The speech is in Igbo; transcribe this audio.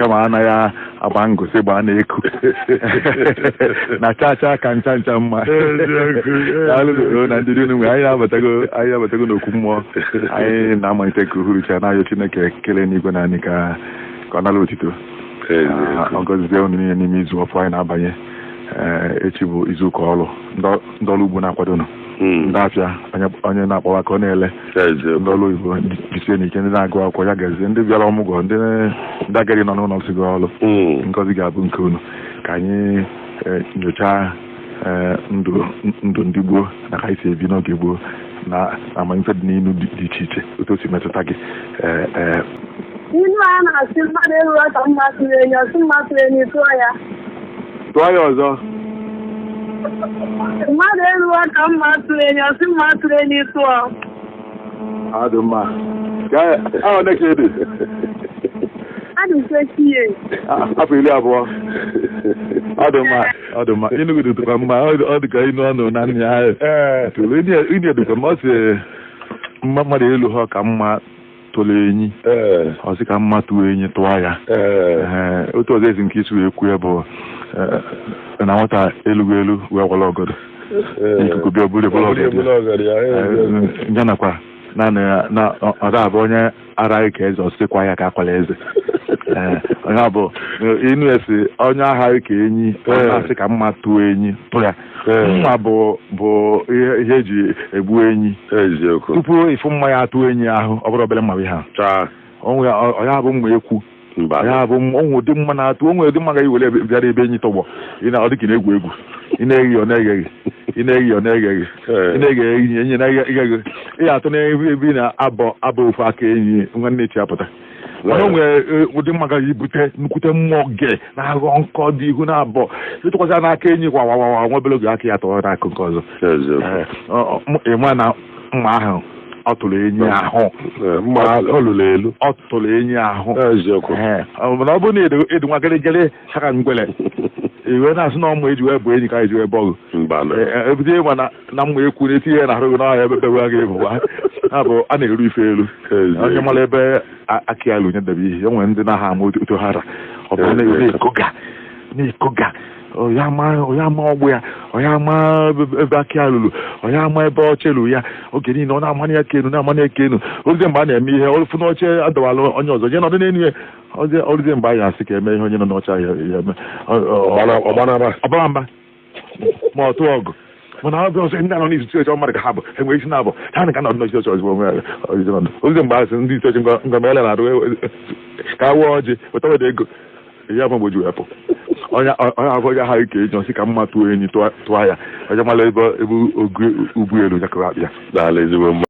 Kama anaghị agba ngụsị gbaa na-eku na chaa chaa ka ncha ncha mma. Eziokwu. Daalụ na ndị unu nwere. Anyị abatago n'okwu mmụọ. Anyị na-amalite nke uhuruchi a na-ayọ Chineke kelee n'igwe na anyị ka ọ nara otito. Eziokwu. Ọ gọzie unu niile n'ime izu ọfụ anyị na-abanye. Ee, echi bụ izu ụka ọrụ ndị ọrụ ugbo na-akwadonụ, ndị afịa, onye na-akpọwa ka ọ na-ele, ndị ọrụ oyibo jisie n'ike, ndị na-agụ akwụkwọ ya gazie, ndị bịara ọmụgwọ, ndị agadi nọ n'ụlọ sigo ọrụ, ngọzi ga-abụ nke unu. Ka anyị nyochaa ndụ ndị gboo na ka anyị si ebi n'oge gboo na amamife dị n'inu dị iche iche, otu o si metụta gị. ee ee Ilu a na-asị mmadụ eruru ka mma tụrụ enyi, ọsị mma tụrụ enyi tụọ ya. Tụọ ya ọzọ. Mmadụ eruo ka mma tụrụ enyi, ọsị mma tụrụ enyi tụọ. Ọ dị mma. Ahụ ole ka ị dị? Adị m 20 years. Afọ 20. Ọ dị mma, ọ dị mma. Inu gị dịkwa mma. Ọ dị ka inu ọnụ na nna ya tụrụ inu dịkwa mma. Ọ sị mma mmadụ elu ha ka mma tụrụ enyi, ọ sị ka mma tụọ enyi tụọ ya. Ee, otu ọzọ ezi nke isi wee kwue bụ na nwata elughị elu wee gwara ọgọdọ ikuku bịa buru eburu ọgọdọ ya. Ya nakwa naanị na ọ da abụ onye araghị ka eze, ọsịkwa ya ka akwala eze. Ee, onye bụ inu esi onye aghaghị ka enyi, ọ na-asị ka mma tụọ enyi tụ ya. Mma bụ ihe eji egbu enyi. Tupu ịfụ mma ya atụ enyi ahụ, ọ bụrụ obere mma bụ ihe a. Chaa. Onwe ya bụ mma ekwu. Mba. Ya bụ onwe ụdị mma na-atụ, onwe ụdị mma ga-ewere bịara ebe enyi tọgbọ. Ị na ọ dị ka ị na-egwu egwu, ị na-eghi, ọ na-egheghị, ị na-eghi, ọ na-egheghị, ị na-eghe enyi, enyi na-eghe, ị ga-atụ n'ebe ebe ị na-abọ abọ ofu aka, enyi nwanne echi apụta. Mana o nwere ụdị mma gaghị ibute nnukwute mmụọ ge na-aghọ nkọ dị ihu na-abọ, ịtụkwasị n'aka enyi kwa wawawa, nwa obere oge aka ya tọrọ n'akụ nke ọzọ. Ịma na mma ahụ ọ tụrụ enyi ahụ. Mma ọ lụrụ elu. Ọ tụrụ enyi ahụ. Eziokwu. Mana ọ bụrụ na ịdị nwa gịrịgịrị haka ngwele, iwe na-asị na ọmụ eji wee bụ enyi ka eji wee bọgụ. Mba. Ebido ịma na mma ekwu na-etinye ya na arụ gị n'ọhịa ebe ebe gị bụkwa ha bụ a na-eru ife elu. Onye mara ebe aka ya lu nye debe ihe. E nwere ndị na-aha ama otu ha ra, ọ bụ na-ekoga na-ekoga, ọya ama ọgbụ ya, ọya ama ebe aka ya luru, ọya ama ebe oche lu ya. Oge niile ọ na-amanye aka elu, na-amanye aka elu. Oruzie mgbe a na-eme ihe, ọrụfụ n'oche adọwala onye ọzọ je nọdụ n'elu ya. Ọrụzie mgbe a asị ka eme ihe, onye nọ n'oche ahụ ya eme. Ọgbara mba ma ọ tụọ ọgụ. Mana ọ bụ ọzọ ndị anọ n'isi oche mmadụ ka ha bụ enwere isi na-abụ ha na ka nọdụ n'oche oche ozugbo. Ozi mgbe asị ndị isi oche ngwa ma ele na-arụ ka a wụọ ọjị weta weta ego ya bụ mgbe o ji wepụ onye ahụ onye aghaghị ka enyi, ọsị ka mma tụọ enyi tụọ ya. Onye mara ebe ebe ogu ugbu elu ya kụrụ akpịa. Daalụ, ezigbo mma.